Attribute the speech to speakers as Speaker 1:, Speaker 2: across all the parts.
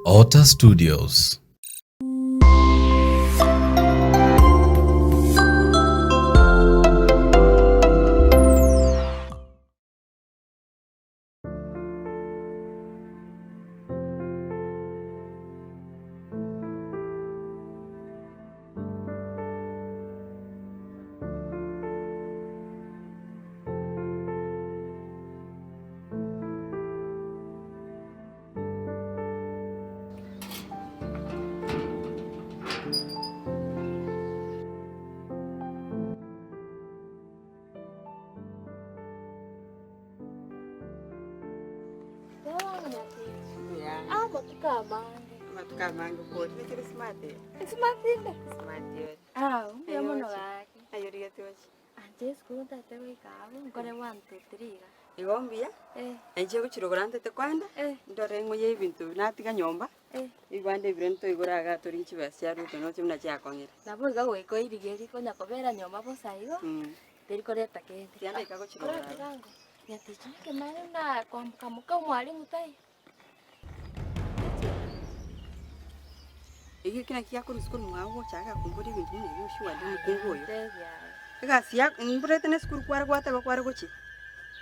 Speaker 1: Otter Studios.
Speaker 2: Amatuko amange.
Speaker 3: Amatuko amange kori kere smart eye.
Speaker 2: Smart inde?
Speaker 3: Smart ere.
Speaker 2: Ah, mbuya mono gaki.
Speaker 3: Aye origete gochia?
Speaker 2: Anche esukuru ntagete goika abwo, nkore one two three iga.
Speaker 3: Igo mbuya, nainche gochirogora ntete koenda, ndore ng'o ya ebinto ebi natiga nyomba, ebibanda ebire ntoigore igaa torigie chibesa chia Ruto noche buna chiakong'ire.
Speaker 2: Nabo iga goika oirigerie konya kobera nyomba bosa igo, teri koreta kende.
Speaker 3: Tiga ndaika gochirogora abwo.
Speaker 2: Koratiga ango, nyatichi nekemani buna kwamboka moka omwalimu taiyo.
Speaker 3: Ekio eki naki giakorwa isiko mwao gocha iga akomboria ebinto buna ebio sure omokungu oyo. Egasi ya mborete na esukuru kware gwateba kware gochia,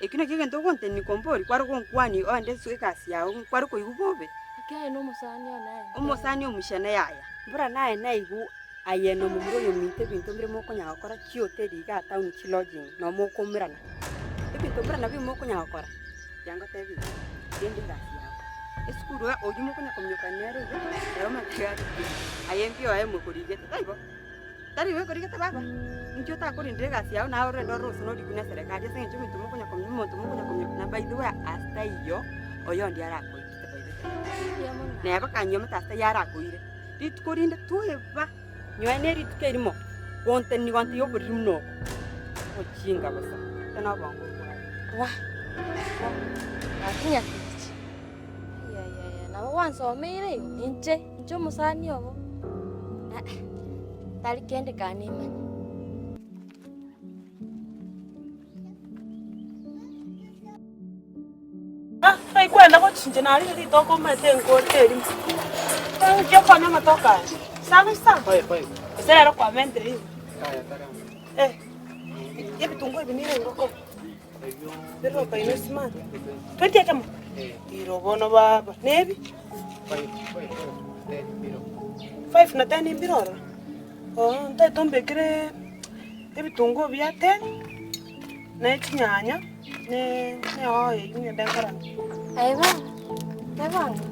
Speaker 3: ekio nakio egento ogontenia komboria kware gonkwani oende ase egasi yago kware koigwa bobe. Omosani omochene yaya, mbora naye naigwa aye na omomura oyo ominto ebinto mbire mokonyara gokora chihoteli igaa town chilodging noo mokoumerana, ebinto mbire nabio mokonyara gokora. Tiga ngotebie iga, rende egasi yao. Esukuru aa oyio mokonya kominyoka nere iga, ere omanyete egasi ki, aye mbuya oye mokorigete, taibo? Tari igo ekorigete baba? Inki otakorendire egasi yao naye orende orore gose norikwe na eserekari ase eng'encho omonto mokonya kominyoka omonto mokonya kominyoka na by the way ase taiyo, oyondi arakoikite by the way. Neba kanyomete ase taiyo arakoire, rituko rinde toeba, nyowe ne rituko erimo, gonteni gonteyia oboriri buna obo, ochinga bosa, tari na obongo obwo.
Speaker 2: Wah! Wah! Gaki nyatichi, ayayaya nabo gwansomeire igo, inche, inche omosani obo, eh, tari kende kanemanye.
Speaker 4: Ng'ai kwenda gochincha narire ritoke omanyete enkorete erimo. Nki okoonia amatoke aya? Isano isano? Gose rero kwamentire igo? Eh, ebitunguo ebi nigo engoko? Biroka ino smart. 20 ekemo? Iro bono baba, nebi? Five na ten mbire ororo? Oo, ntaete ombekere ebitunguo bia ten, na echinyanya, ne ne hoho eywo ngende nkarange.
Speaker 2: Aye baba, tebanga.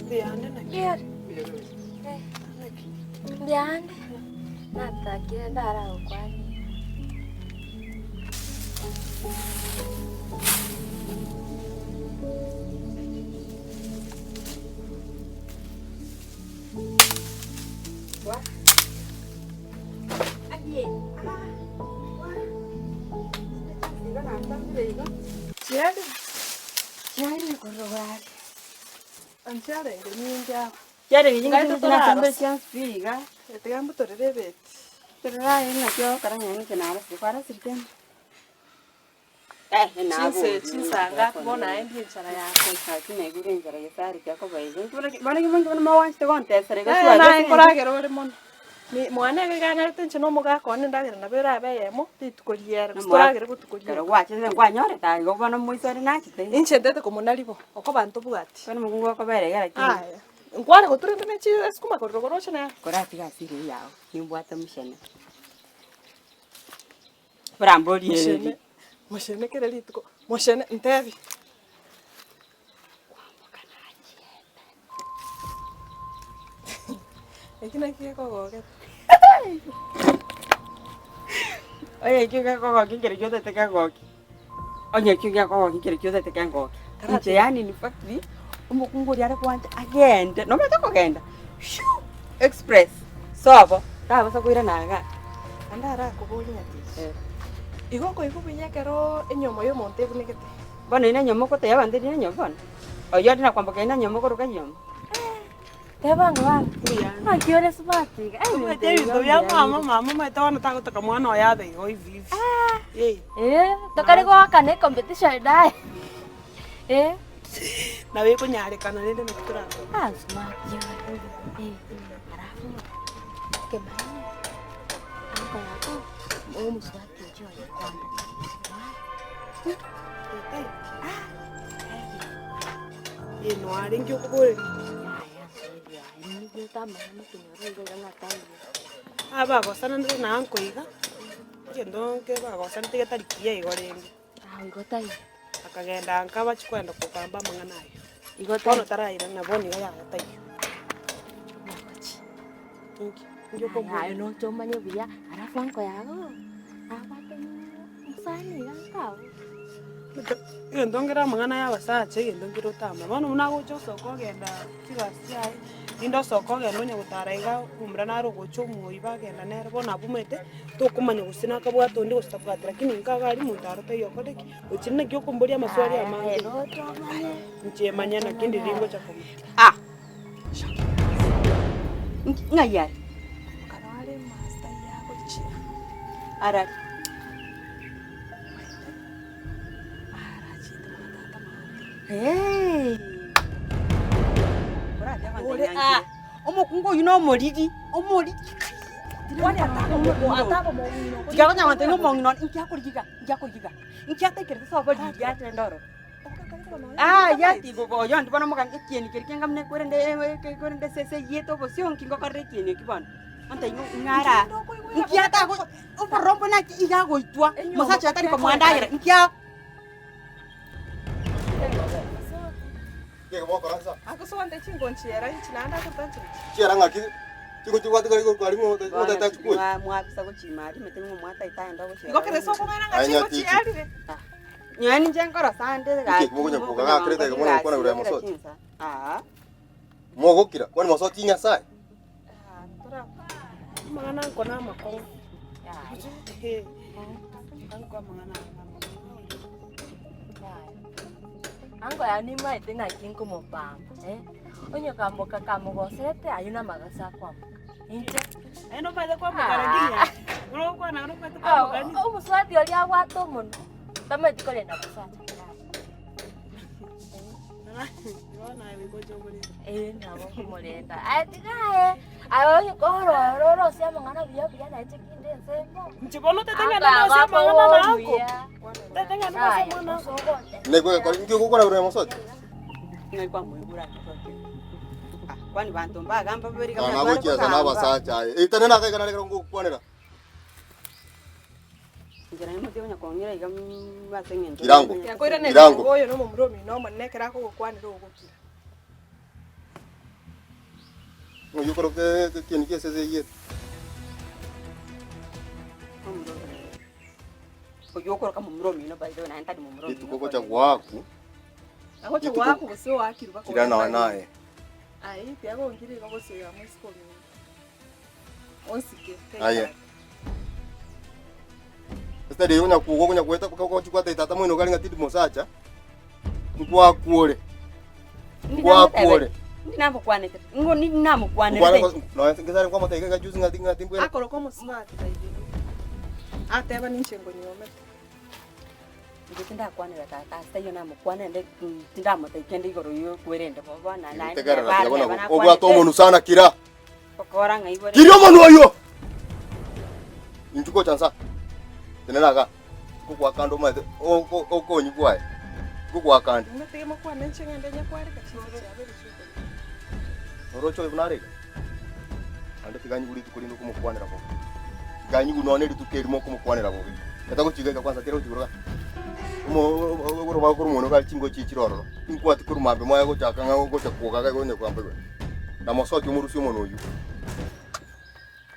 Speaker 4: Mbuyande naki?
Speaker 2: Mbuyore.
Speaker 4: Eh, naki?
Speaker 2: Mbuyande. Natakire ndaragokwanie. Chiarire korwa are.
Speaker 4: Anchiarenge nyinge aba.
Speaker 3: Chiarenge nyinge
Speaker 4: Ngai
Speaker 3: chinde
Speaker 4: totorara.
Speaker 3: chinasombe chionsi pi iga.
Speaker 4: Tiga mbutorere ebeti.
Speaker 3: Torere aye naki ogokora nonya ninche narosire, kwarosire kende? Eh,
Speaker 4: Chinsa echi nsangapi bono aye ndie enchara yakwa.
Speaker 3: Gaki naigure enchara gese are kiakoba igo. Bono bono bono mogwanchete gontesera igo
Speaker 4: Eh,
Speaker 3: sure
Speaker 4: naye
Speaker 3: ase eng'encho.
Speaker 4: nkoragera ore mono. Ni mwane iga iganarete inche na omogaka one endagera nabo erabe eyemo, rituko riere, gose toragere botuko
Speaker 3: Ekero
Speaker 4: rioka.
Speaker 3: gwachete nkwanyorete aye igo bono moiso ore nachete.
Speaker 4: Inche ntete komonari bo, okoba ntobwati.
Speaker 3: Bono omokungu okobera iga lakini.
Speaker 4: Aya, nkware gotura inde ne chi esukuma korwa rogoro oche nero.
Speaker 3: Koratiga ase riria yao, nimbwate mochene. Oramborie
Speaker 4: Mochene, mochene kera rituko, mochene ntebi.
Speaker 3: Kwamboka nachiete.
Speaker 4: Eki naki gekogogete.
Speaker 3: Onye ekio gekogokia nkere ki otagete kegokie, onye ekio gekogokia nkere ki otagete kengokie. Inche yaani in fact, omokungu oria are koancha agende, nomanyete okogenda, shuu! Express, sobo, tabasa koirana igaa.
Speaker 4: Naende arakoborie nyatichi, igo okoigwa buya ekero enyomo ya omonto ebunegete?
Speaker 3: Bono ere nenyomba ogotebia abanto ere nenyomba bono? Oyio ore nakwamboka ere nenyomba okoroka enyomba.
Speaker 2: Teba ng'a baba,
Speaker 4: Mbuya.
Speaker 2: naki ore smart iga. Ai,
Speaker 4: Omanyete ebinto bia mama, mama omanyete bono tagotaka mwana oye abe igo hivi hivi. Eh.
Speaker 2: Eh, tokare goakana ecompetition naye. Eh.
Speaker 4: Nabo ekonyarekana rende naki torakore.
Speaker 2: Ah, smart yore. Eh, alafu kemani anko yako omuswati ocho oyo kwamboka.
Speaker 4: Eye noarenge okoboreria.
Speaker 2: Yaya ntebi aye nigwete amang'ana ekenyoro iga iga ng'a taiyo.
Speaker 4: Aba bagosananire na anko iga, egento nke bagosanete getari kiya igo rende.
Speaker 2: Ah igo taiyo.
Speaker 4: Akagenda nka bachia kogenda kogamba amang'ana ayio.
Speaker 2: Igo
Speaker 4: Bono
Speaker 2: taiyo.
Speaker 4: tarairana bono iga yaya taiyo.
Speaker 2: Nagochi.
Speaker 4: Inki? Inki
Speaker 2: Aye
Speaker 4: okombora?
Speaker 2: aye noche omanye buya, alafu anko yago, abwate mosani iga nkago.
Speaker 4: Egento nkere amang'ana ya abasacha egento nkere otamanya. Bono buna agocha osoka ogenda chigasi chiaye, rinde osoka ogenda onya gotara iga omomura nare ogocha omoyio bagenda nere bono abwo omanyete, tokomanya gose nakabwate onde gose tabwati lakini nka iga aria monto aro taiyo okore ki, ochire naki okomboria amaswali
Speaker 2: Aye
Speaker 4: amange.
Speaker 2: noche omanye.
Speaker 4: Inche manye naki ndiri ngocha komanya.
Speaker 3: Ah! Nki ng'ai are?
Speaker 1: Karware master yagochia.
Speaker 3: Arari.
Speaker 1: Arachete mwa tata mate.
Speaker 3: Hey! Ore ah! Omokungu oyio na omoriri, omoriri kai!
Speaker 1: Kwani ataba mong'ina
Speaker 3: Tiga konya gontebia ng'a omong'ina one, inki akorigia iga, inki akorigia iga, inki ataikerete sobo riria ase ndoro. Yaya tiga oyondi bono omogani ekieni keria kianga buna korende korende esese eyete obosio nki ngokorera ekieni eki bono? Ontebi ng'a ng'a ara nki atago obororo naki iga agoitwa, mosacha oye tari komoa endagera nki a. Mwabisa gochima aria omanyete ng'a omwataete aye ndogochia Nyowe ninche nkorosa ande
Speaker 5: Inki mokonya kogakerete iga mono gokwana igoro ya mosoti? Mogokira, kwani mosoti Nyasae?
Speaker 4: Amang'ana anko na amakong'u. Anko amang'ana aya na amakong'u.
Speaker 2: Ango yane nimaete ng'aki nkomopamba, eh, onye kamboka kamogosete ayio namagaso akwamboka. Inche.
Speaker 4: Aye nomanyete kwamboka lakini aye, buna ogokwana iga nomanyete kwamboka lakini.
Speaker 2: Omosubati oria abwate omonwa, tamanyeti korenda mosacha yaye.
Speaker 4: Bono aye goika oche omorende.
Speaker 2: Eh, nabo nkomorenda. Aye tiga aye, aye onye korora orosie amang'ana buya buya naye inche kinde ensemo.
Speaker 4: Inche bono otete ng'a ndosie amang'ana na anko. Otete ng'a ndosie amang'ana na anko.
Speaker 5: Nekwe gekori, inki ogokwana igoro ya mosoti?
Speaker 3: Ng'ai kwamoigure ase sote? Ah, kwani banto mbagamba babere iga
Speaker 5: Kana
Speaker 3: buna tware
Speaker 5: agochiesa na
Speaker 3: kogamba.
Speaker 5: abasacha aye. Eitane nakaigana nare ekero ngokwanera.
Speaker 3: Inche naye motiga konya kong'ira iga mm, ase eng'encho
Speaker 5: Kirango.
Speaker 3: ya-
Speaker 1: Yakoiraneria
Speaker 5: Kirango.
Speaker 1: igo oyo nomomura omino omonene ekero akogokwanera ogokira.
Speaker 5: Oyio okoroka ekieni kia esese eyio.
Speaker 3: Momura omino. Oyio okoroka momura omino by the way naende tari momura omino.
Speaker 5: Rituko ogocha goakwa,
Speaker 1: Agocha
Speaker 5: Rituko-
Speaker 1: goakwa gose oakirwe baka
Speaker 5: kira nonya
Speaker 1: ogenda
Speaker 5: naye.
Speaker 1: Aye tiagonkire igo gose oyo amoiseke omino. Onsike.
Speaker 5: Aye. Ase riria onya kogwa onya goeta gochi gwatebia tata moino iga are ng'a tindi mosacha, nkwakwore, nkwakwore.
Speaker 3: Indi namokwanete, ng'o nindi namokwanerete.
Speaker 5: Nonya ngesare nkwamotebia iga juzi ng'a ng'a timbwene.
Speaker 1: Akoroka omosubati by the way. Ateba ninche ngonyuomete.
Speaker 3: Inche tindakwanera tata ase taiyo namokwanera nde tindamotebia kende igoro y'okwerenda bo bono naende
Speaker 5: Tegerera
Speaker 3: neba
Speaker 5: tiga bono
Speaker 3: neba
Speaker 5: obwate
Speaker 3: nakwanete.
Speaker 5: omonu sana kira.
Speaker 3: Gokora ng'a igoro
Speaker 5: Kiria omonwa oyio! Inchuo gocha nsa, tenena igaa, ngogoaka ande omanyete okonyigwa aye, ngogoaka ande.
Speaker 1: Motige mokwane inche ng'ende nyakwareka chinsa chiabeire chi'okoria.
Speaker 5: Oroche oyo buna are iga? Naende tiga nyigwe rituko rinde okomokwanera bobe. Tiga nyigwe nonya rituko erimo okomokwanera bobe. Eta gochika iga kwanza tera gochigoro iga. Omo orobago korwa omonwe iga chingo chichire ororo. Tinkwati korwa mambia moye gochaka ng'a gocha kwoga iga onye kogamba igoro. Na mosoki omorusie omonwe oyio.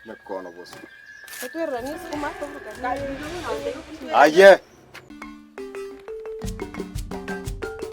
Speaker 5: Mekono bosa.
Speaker 1: Totwereranie esukuma toburukanie.
Speaker 5: Aye!